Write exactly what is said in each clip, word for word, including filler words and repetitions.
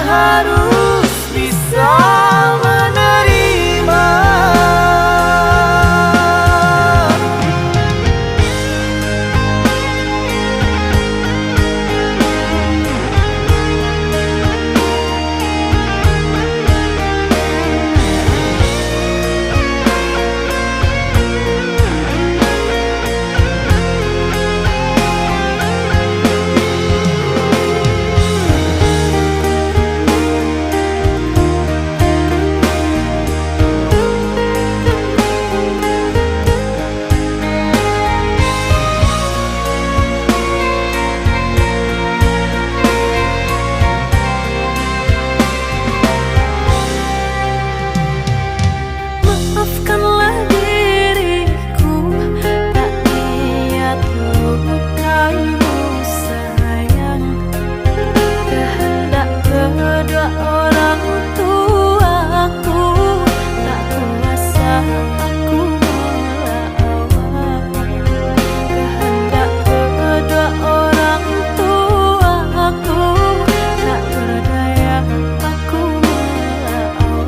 harus bisa menerima. Maafkanlah diriku, tak niat lukaimu, sayang. Kehendak kedua orang tuaku, tak kuasa aku melawan. Kehendak kedua orang tuaku, tak berdaya aku melawan.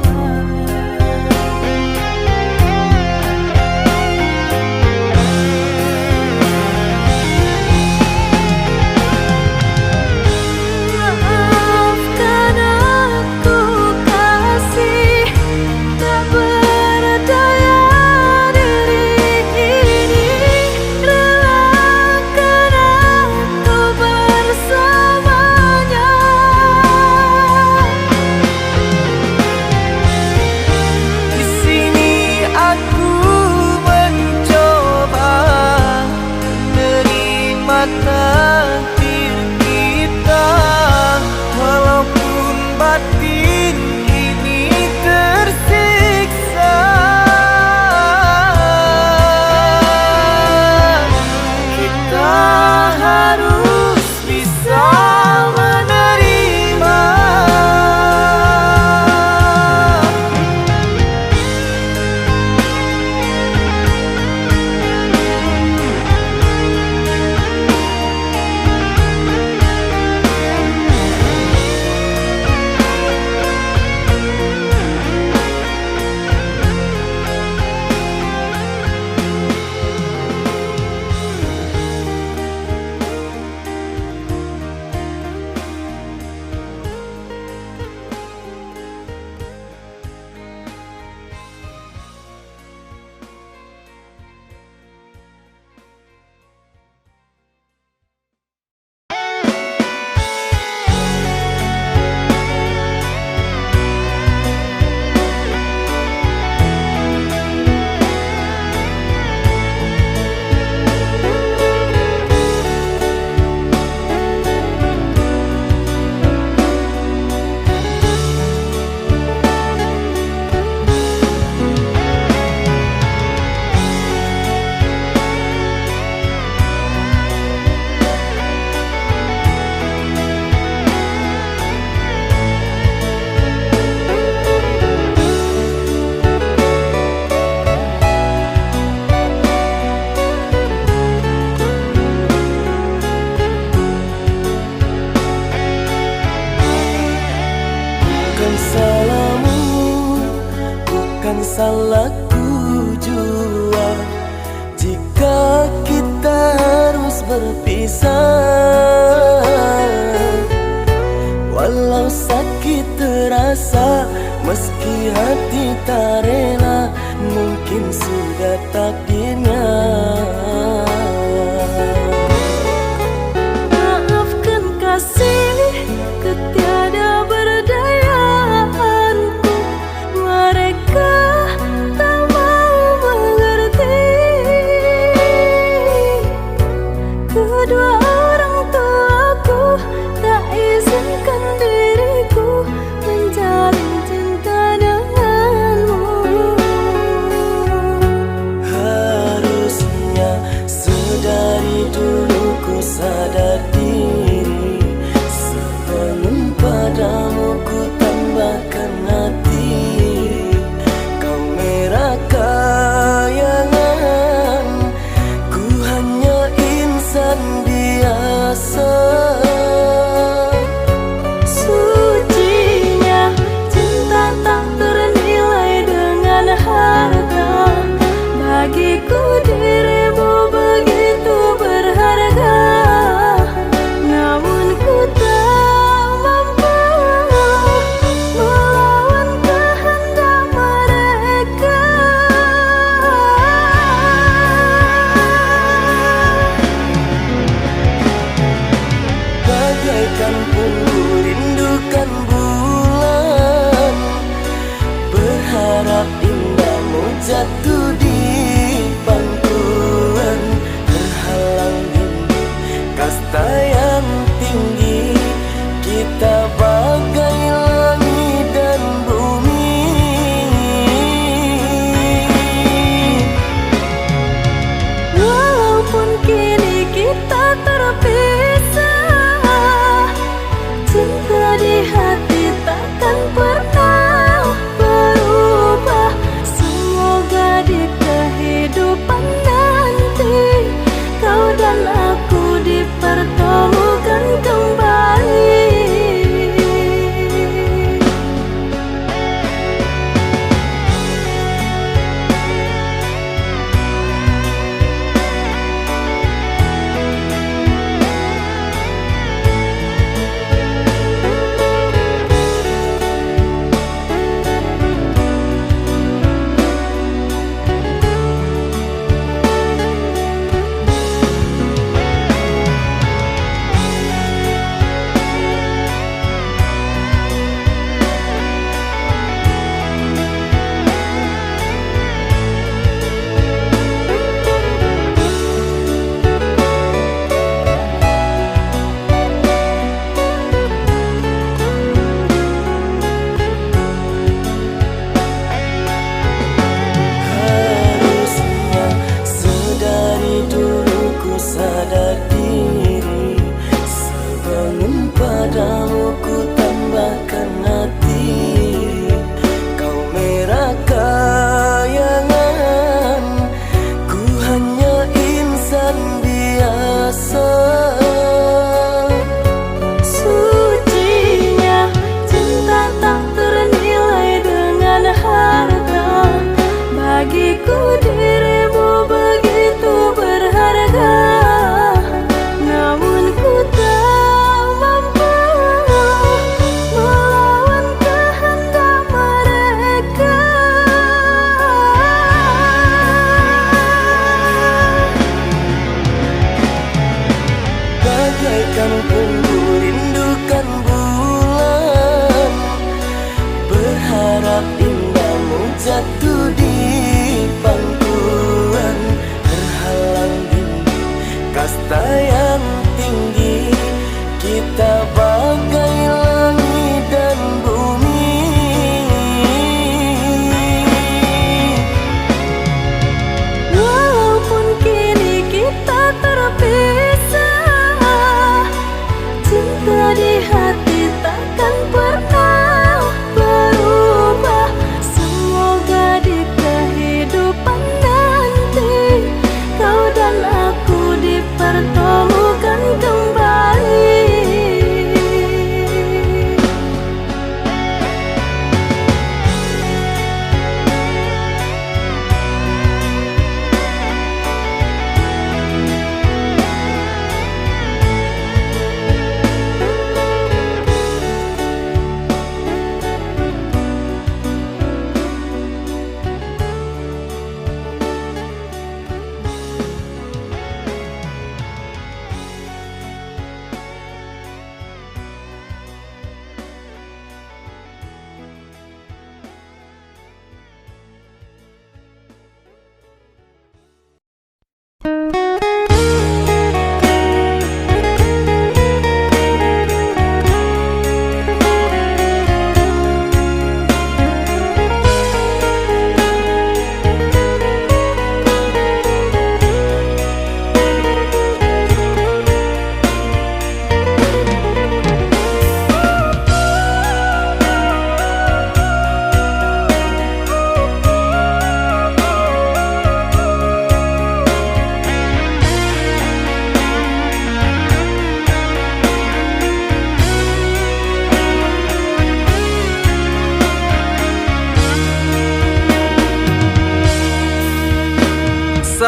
Maafkan aku, kasih, tak berdaya diri ini. Relakan aku bersamanya. Di sini aku mencoba menerima takdir kita, walaupun batin ini tersiksa. Kita harus bisa menerima. Bukan salahmu, bukan salahku jua, jika kita harus berpisah. Walau sakit terasa, meski hati tak rela, mungkin sudah takdirnya. Maafkan kasih ketiadaberdayaan. Mereka tak mau mengerti. Kedua orang tuaku tak izinkan diriku menjalin cinta denganmu. Harusnya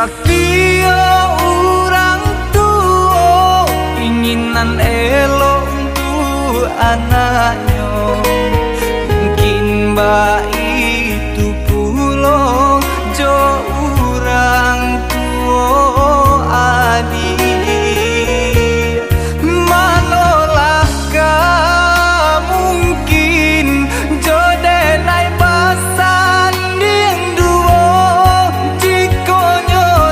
Satiok urang tuo ingin nan elok untuak anaknyo, mungkin baitu pulo jo urang tuo adiak. Manolah ka mungkin jo denai basandiang duo, jikok nyo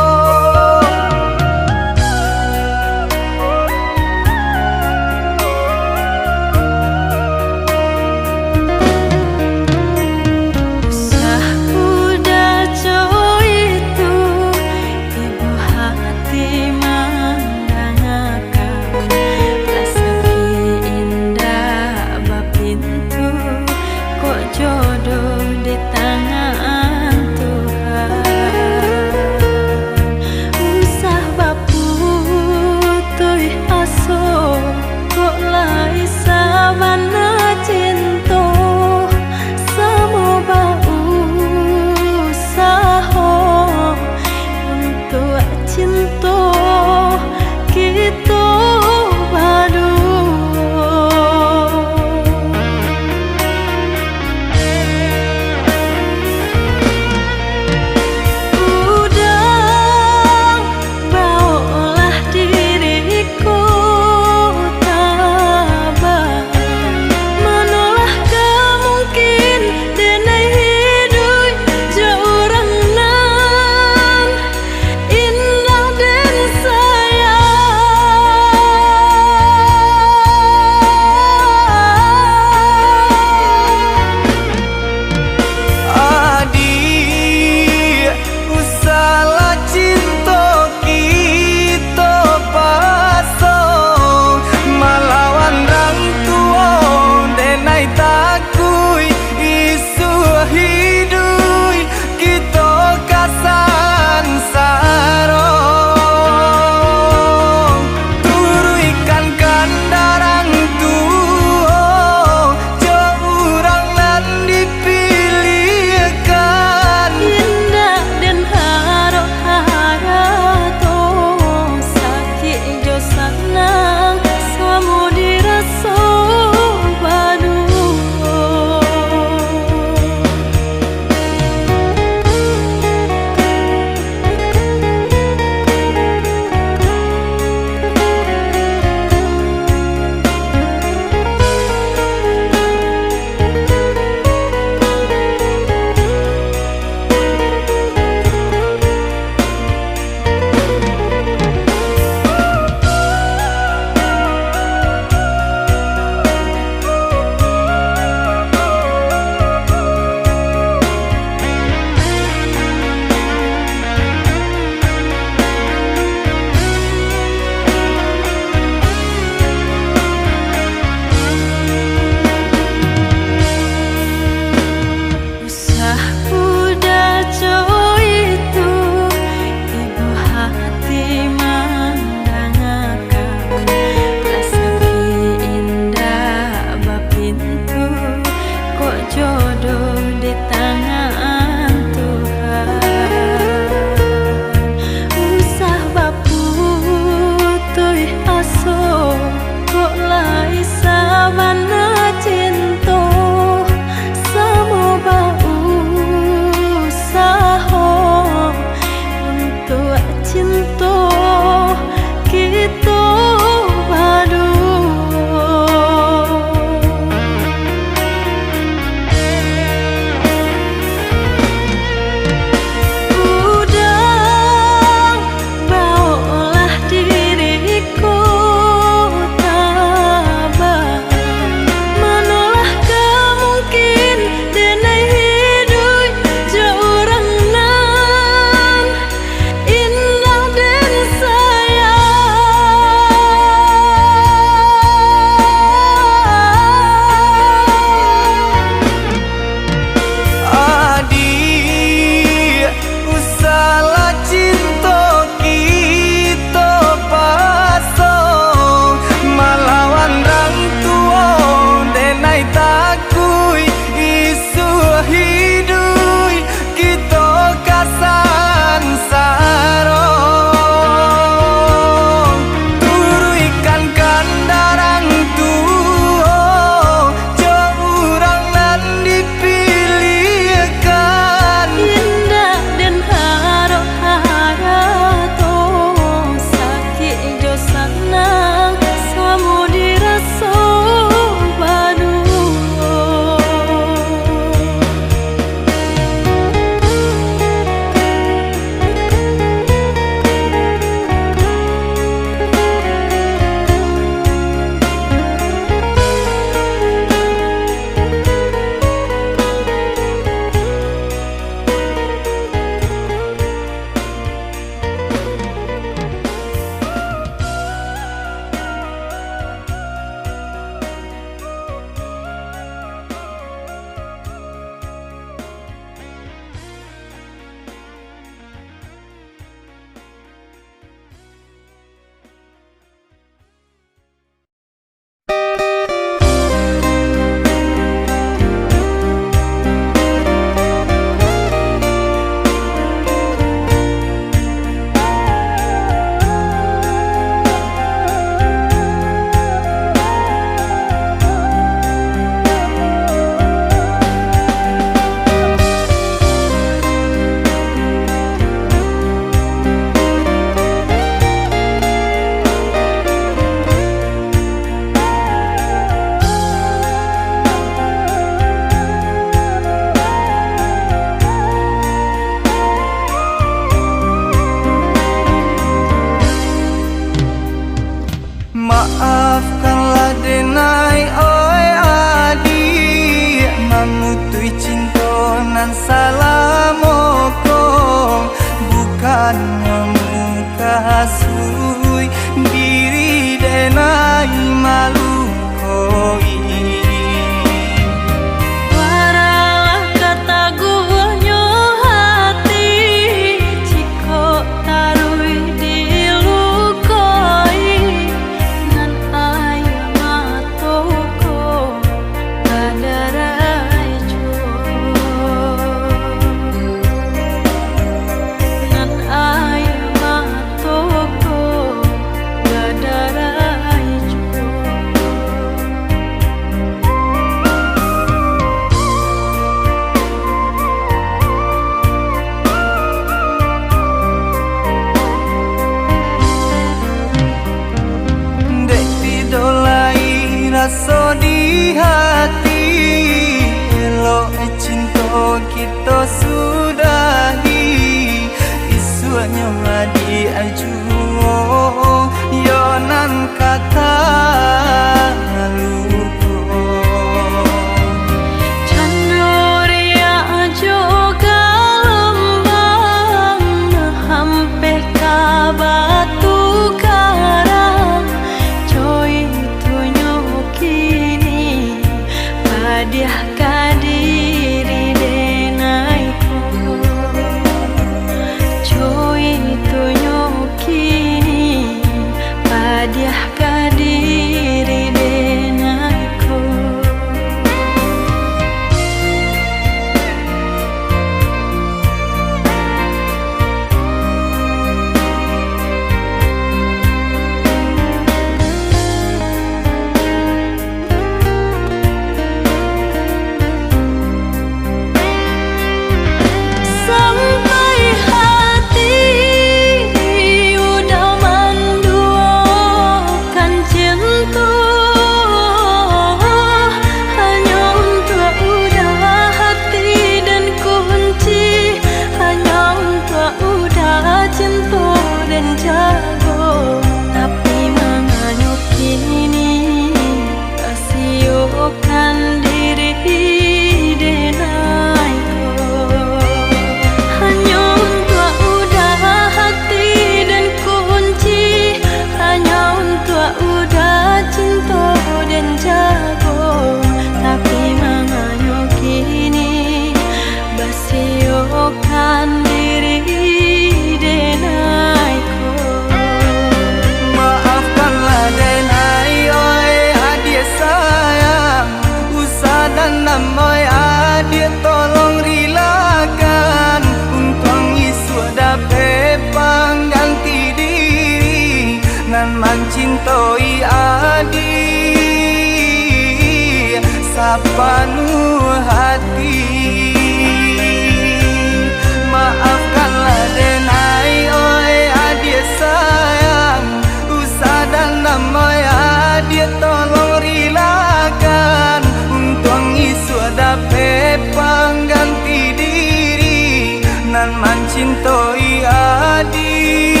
Nan mancintoi adiak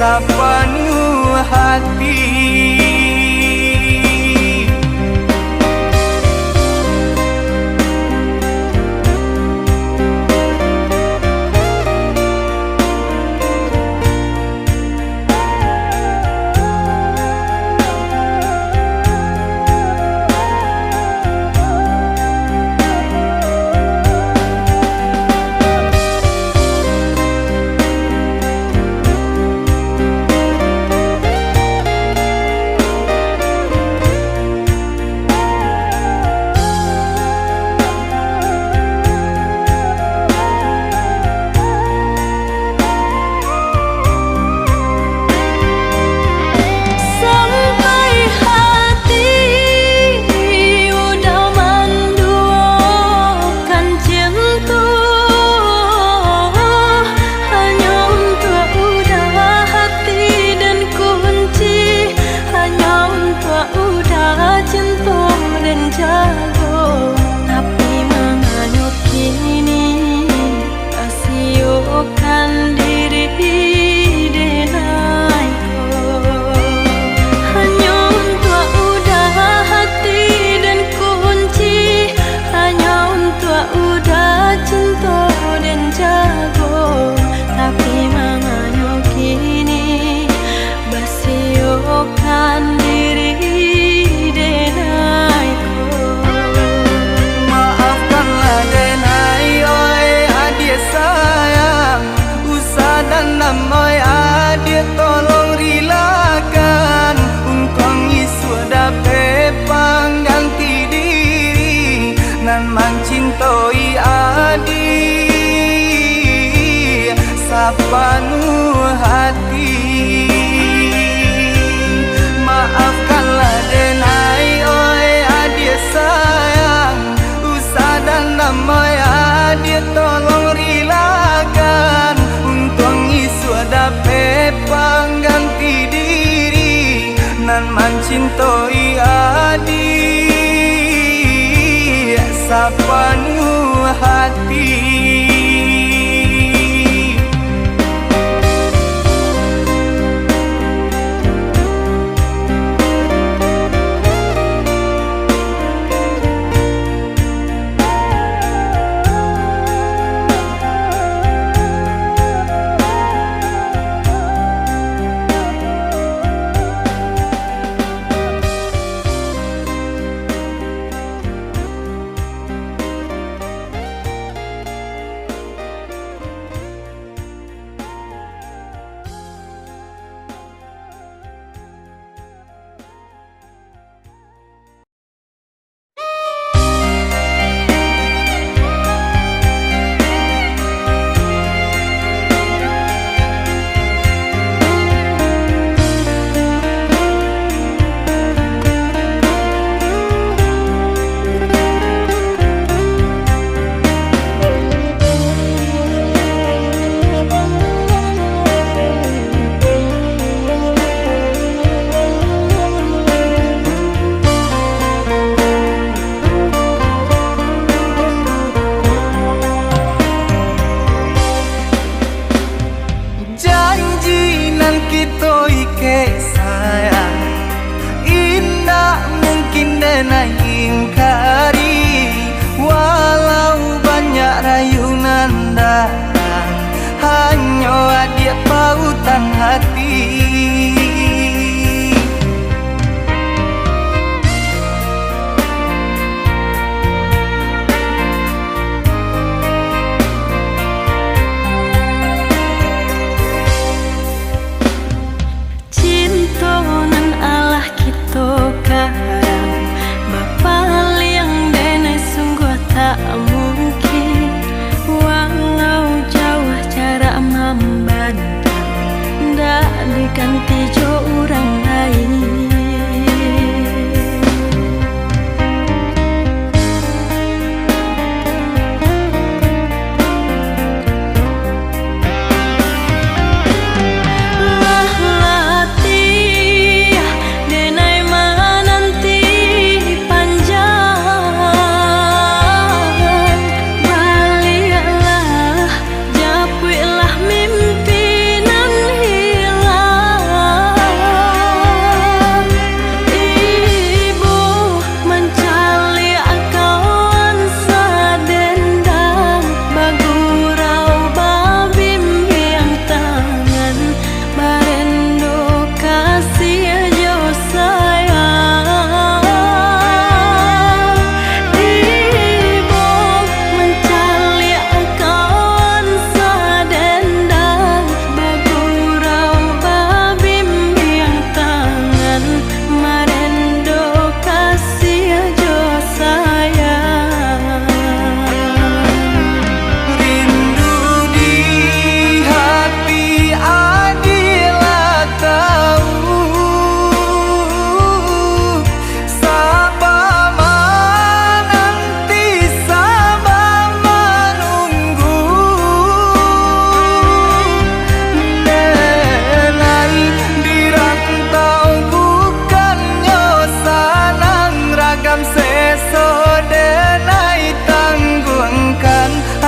sapanuah hati. Sampai hati udah manduokan cinto, hanyo untuak udah hati dan kunci, hanyo untuak udah cinto dan jago. Tapi manganyo kini, asiokan diri denai ko. Hanyo untuak udah hati dan kunci, hanyo untuak udah cinto dan jago. Tapi manganyo kini, basiokan diri denai ko. Maafkanlah denai, oi adiak sayang. Usah dandam, oi adiak, tolong rilakan. Untuang isuak dapek pangganti diri nan mancintoi adiak sapanuah hati. Maafkanlah denai, oi adiak sayang. Usah dandam, oi adiak, tolong rilakan. Untuang isuak dapek pangganti diri nan mancintoi adiak sapanuah hati.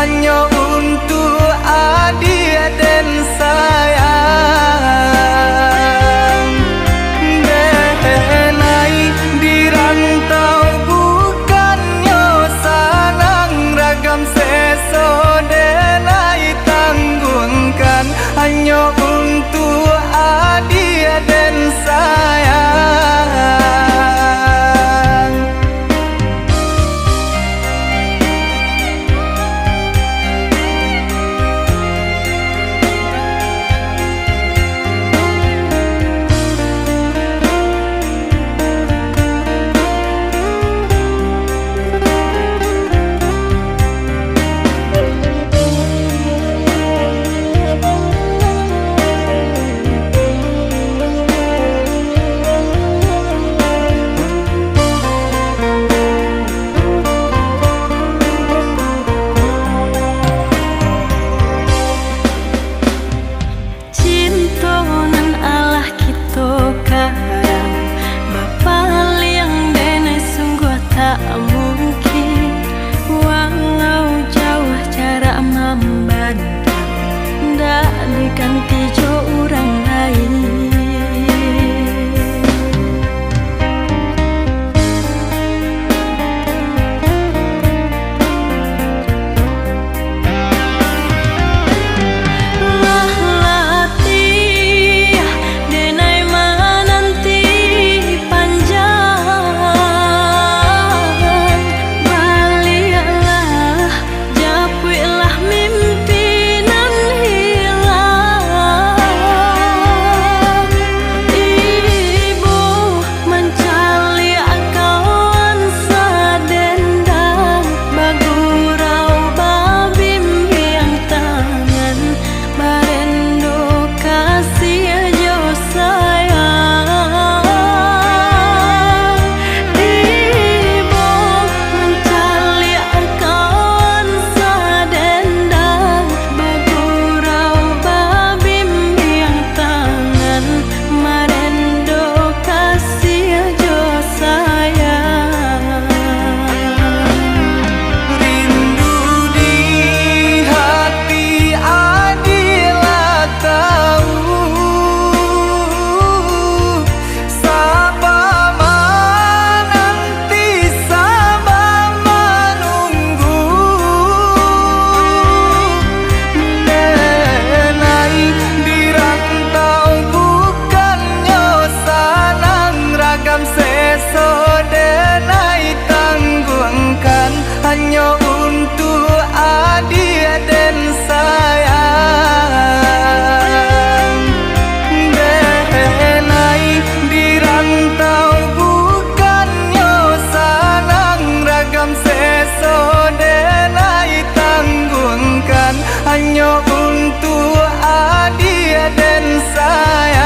Hanyo untuak adiak den sayang. Denai di rantau bukannyo sanang, ragam seso denai tangguangkan. Hanyo untuak adiak den sayang. Cinto nan alah kito karang, bapaliang denai sungguah tak mungkin. Walau jauah jarak mambantang, ndak diganti jo urang lain. Lah latiah denai mananti panjang, baliaklah, japuiklah mimpi nan hilang. Ibo mancaliak kawan sadendang, bagurau babimbiang tangan, marendo kasih jo sayang. Ibo mancaliak kawan sadendang, bagurau babimbiang tangan, marendo kasih jo sayang. Rindu di hati adiak lah tau, saba mananti, saba manunggu. Denai di rantau bukannyo sanang, ragam seso denai tangguangkan, hanyo untuak adiak den sayang. Denai di rantau bukannyo sanang, ragam seso denai tangguangkan, hanyo untuak adiak den sayang.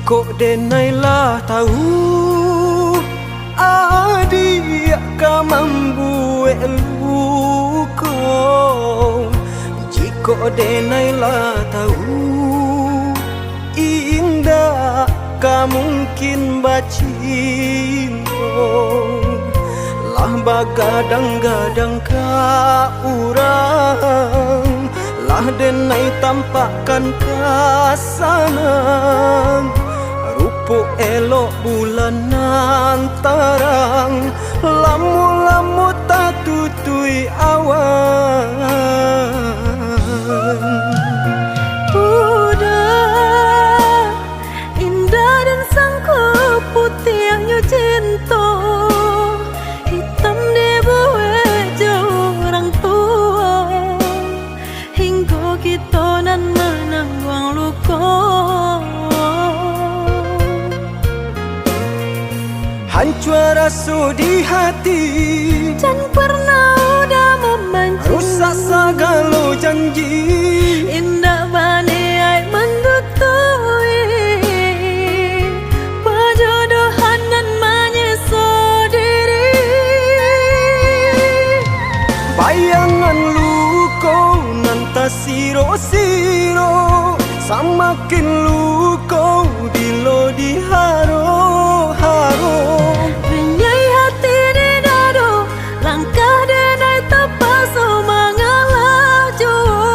Kok denai lah tahu, adiak ka mambuek luko. Jikok denai lah tahu, indak ka mungkin bacinto. Lah bagadang-gadang ka urang, lah denai tampakkan ka sanang, rupo elok bulan nan tarang, lamo-lamo tatutuik awan. Udah indah dan sangko putiahnyo cinto, hitam dibuek jo urang tuo, hinggo kito nan manangguang luko. Hancua raso di hati, jan pernah udah mamanci, rusak sagalo janji, indak baniaik manduduki pajodohan nan manyeso diri. Bayangan luko nan tasiro-siro, samakin luko bilo diharo-haro. Rinyai hati di dado, langkah denai tapaso mangalah juo.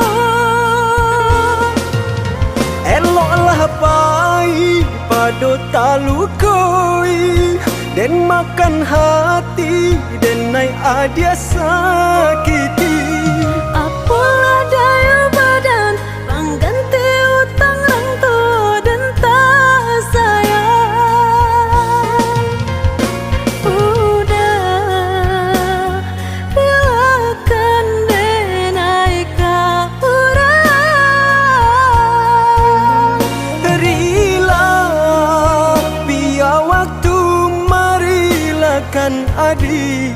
Eloklah pai pado talukoi, den makan hati, denai adiak sakiti. Apolah dayo badan, pangganti utang rang tuo den tasayang. Udah, bilakan denai ka urang. Rila, bia waktu marilakan adiak.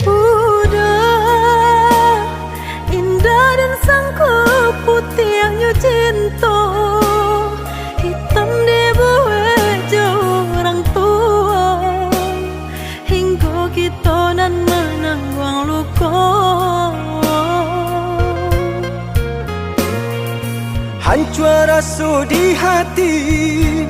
Udah indah dan sangko putiahnyo cinto, hitam dibuek jo urang tuo, hinggo kito nan manangguang luko. Hancua raso di hati,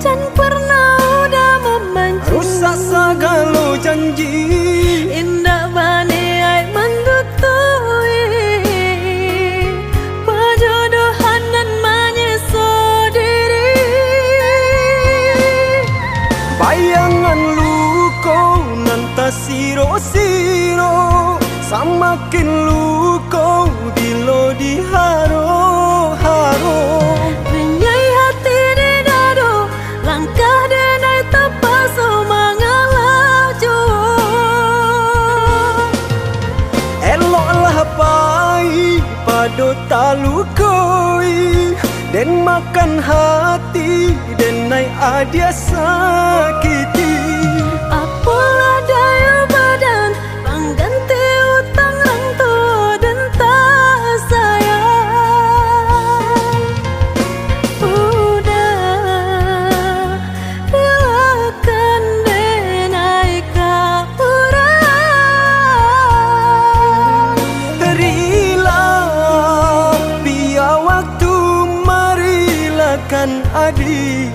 jan pernah udah mamanci, rusak sagalo janji, indak baniaik manduduki pajodohan nan manyeso diri. Bayangan luko nan tasiro-siro, samakin luko bilo diharo-haro. Rinyai hati di dado, langkah denai tapaso mangalah juo. Eloklah pai pado talukoi, den makan hati, denai adiak sakiti. Apolah dayo badan, pangganti utang rang tuo den tasayang. Udah, bilakan denai ka urang. Rila, bia waktu marilakan adiak.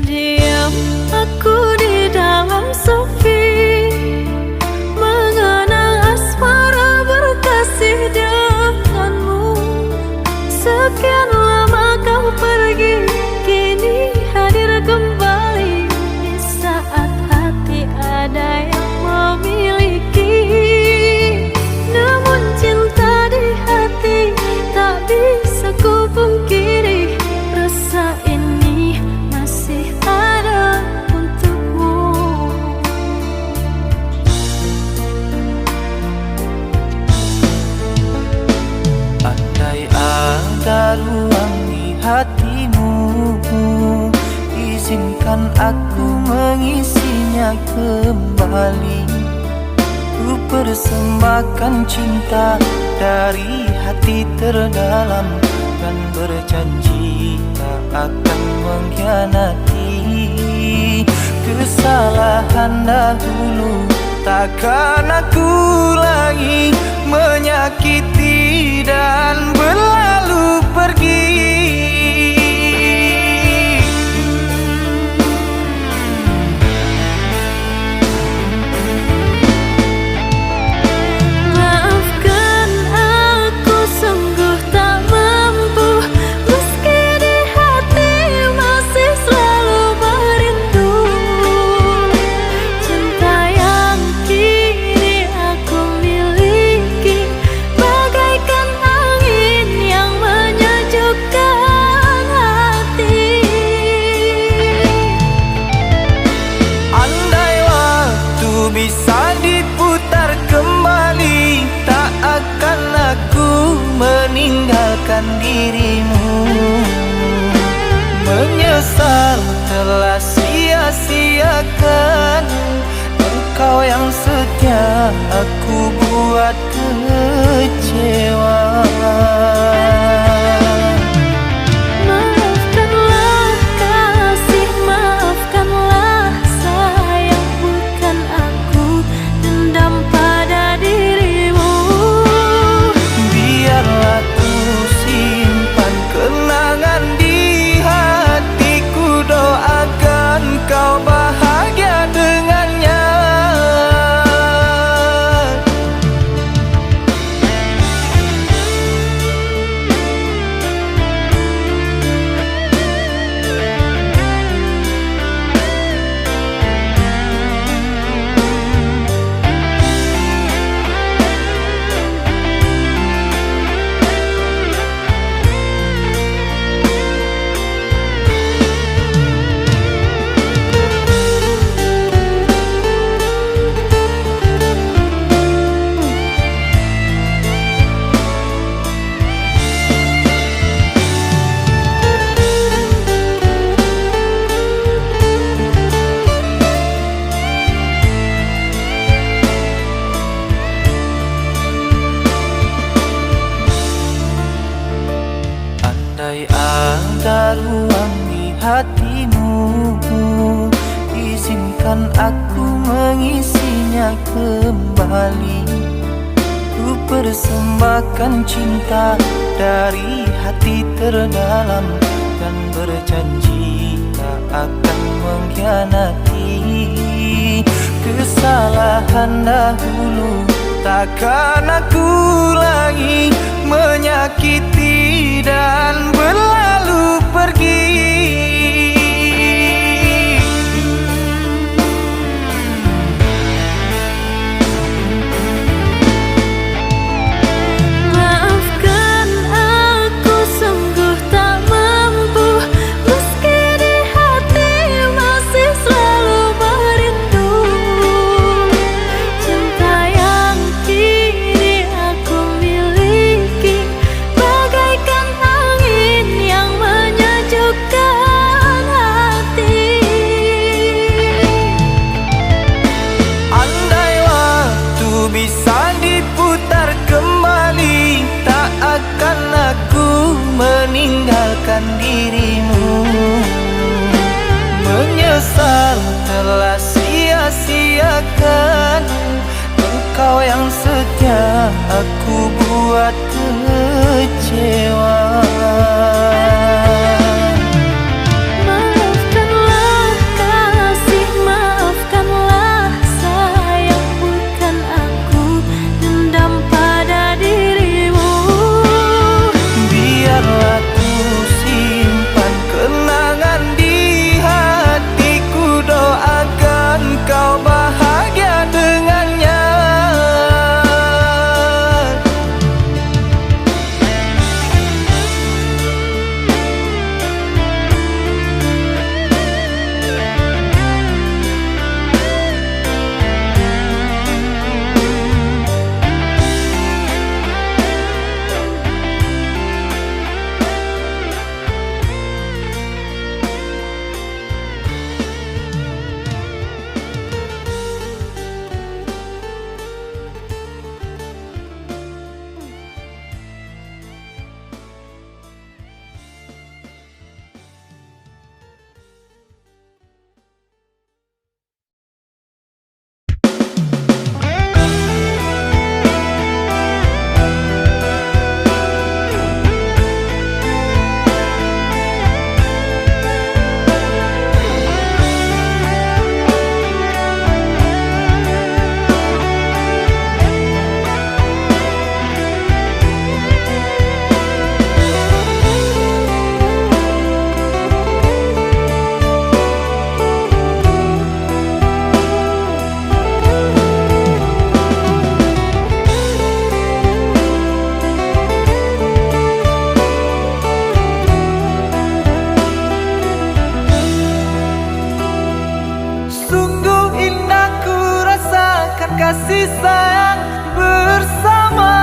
Diam aku di dalam sepi, mengenang asmara berkasih denganmu. Sekian lama kau pergi, kini hadir kembali. Di saat hati ada yang memiliki, namun cinta di hati tak bisa ku pungkiri. Rasa ini masih ada untukmu. Andai ada ruang di hatimu, izinkan aku mengisinya kembali. Ku persembahkan cinta dari hati terdalam, dan berjanji tak akan mengkhianati. Kesalahan dahulu takkan aku ulangi, menyakiti dan berlalu pergi. Maafkan aku, sungguh tak mampu, meski di hati masih selalu merindu. Cinta yang kini aku miliki bagaikan angin yang menyejukkan hati. Andai waktu bisa diputar kembali, tak akan aku meninggalkan dirimu. Menyesal telah sia-siakan engkau yang setia, aku buat kecewa. Maafkanlah kasih, maafkanlah sayang, bukan aku dendam pada dirimu. Biarlah ku simpan kenangan di hatiku, doakan kau bahagia dengannya. Andai ada ruang di hatimu, izinkan aku mengisinya kembali. Ku persembahkan cinta dari hati terdalam, dan berjanji tak akan mengkhianati. Kesalahan dahulu takkan aku ulangi, menyakiti dan berlalu pergi. Maafkan aku, sungguh tak mampu, meski di hati masih selalu merindu. Cinta yang kini aku miliki bagaikan angin yang menyejukkan hati. Andai waktu bisa diputar kembali, tak akan aku meninggalkan dirimu. Menyesal telah sia-siakan engkau yang setia, aku buat kecewa. Maafkanlah kasih sayang bersamamu.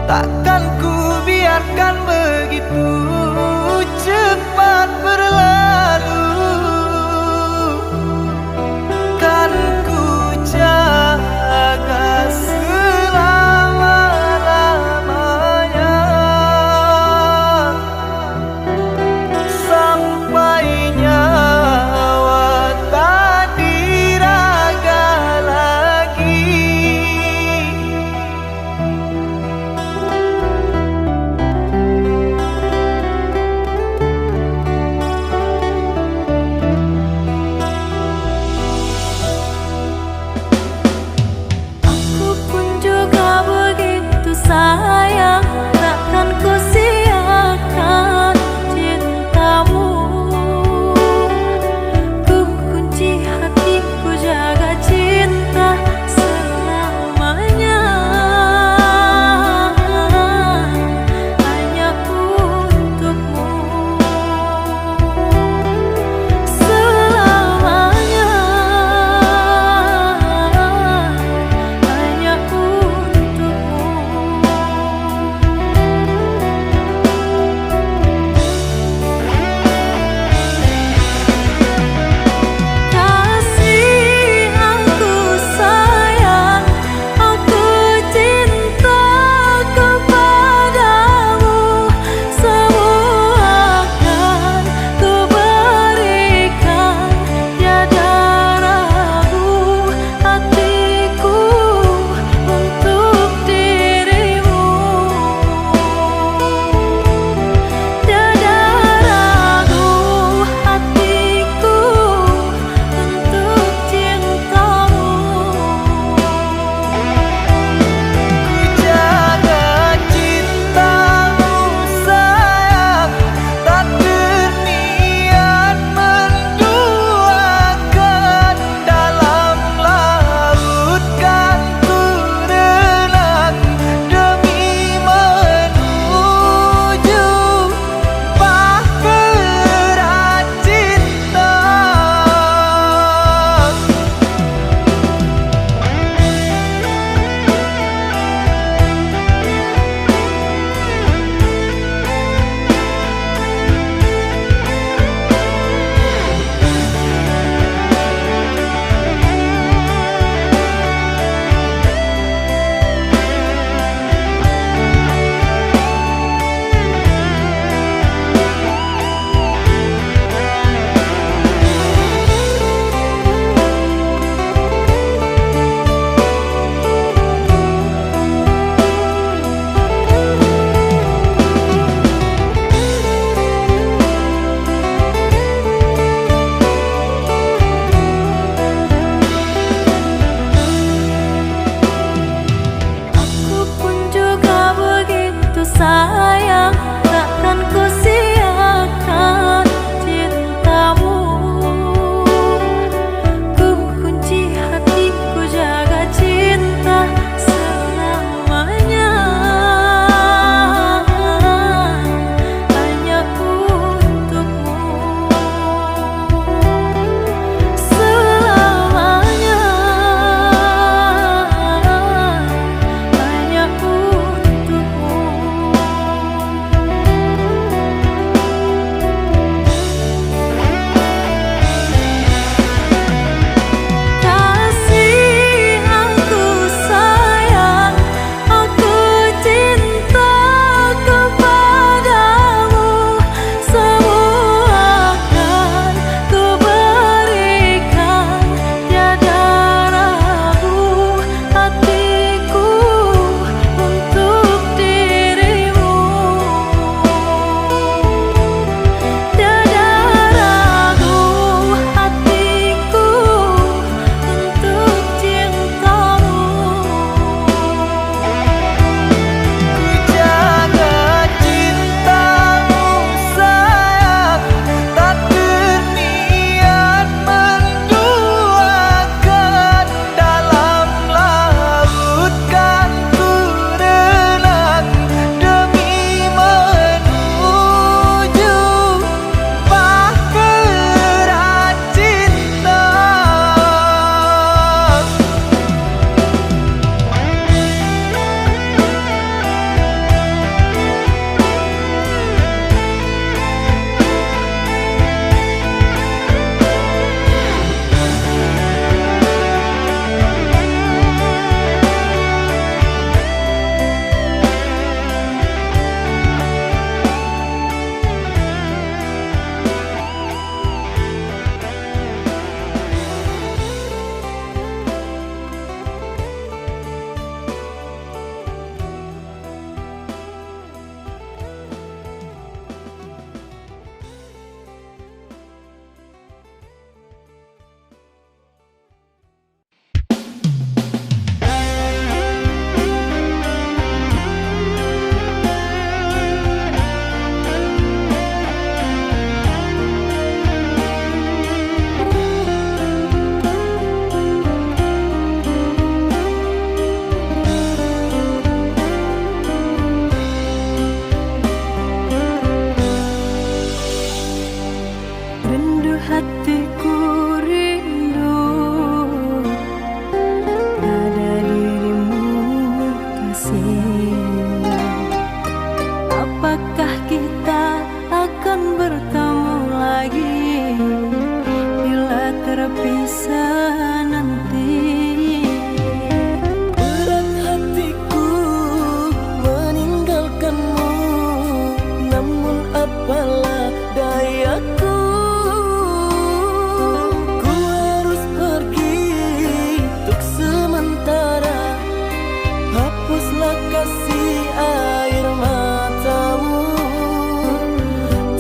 Takkan ku biarkan begitu cepat berlalu. Kan ku jaga selama-lamanya. Sampai nyawa tak diraga lagi.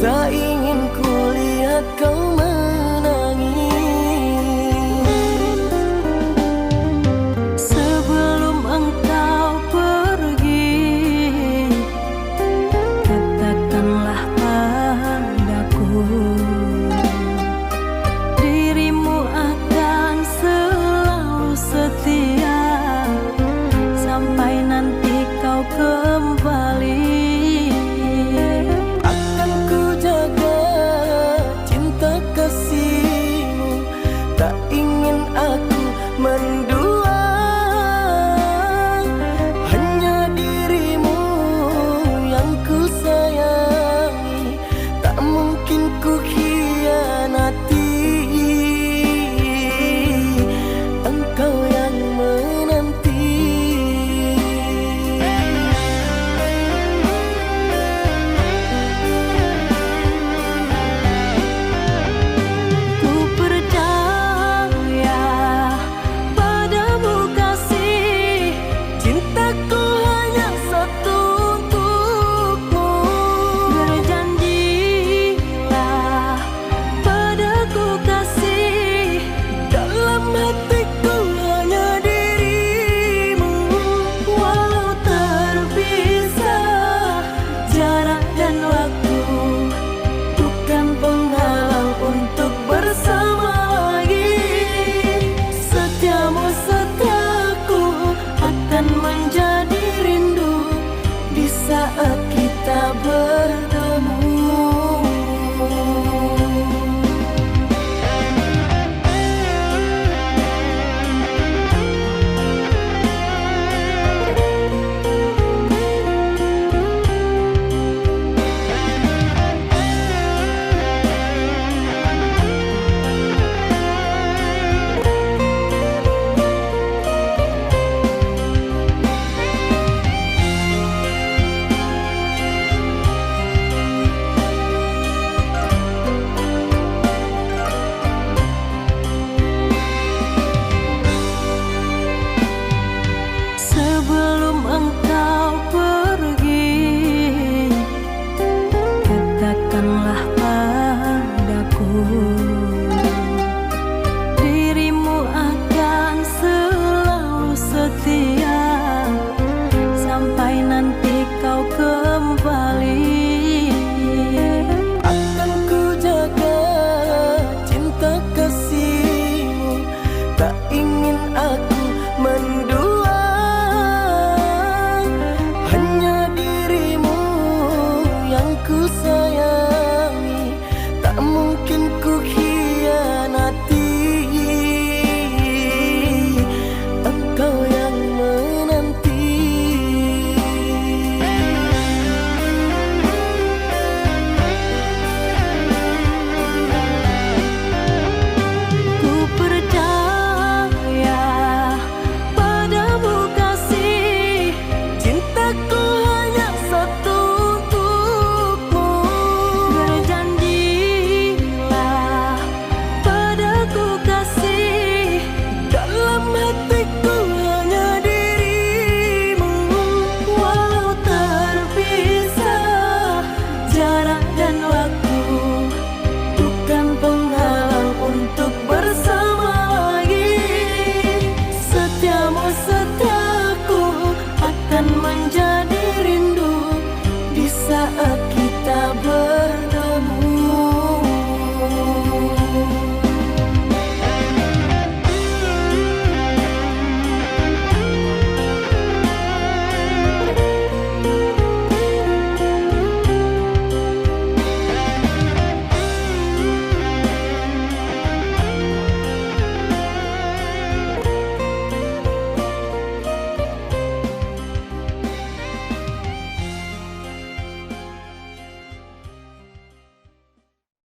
Tak ingin kulihat kau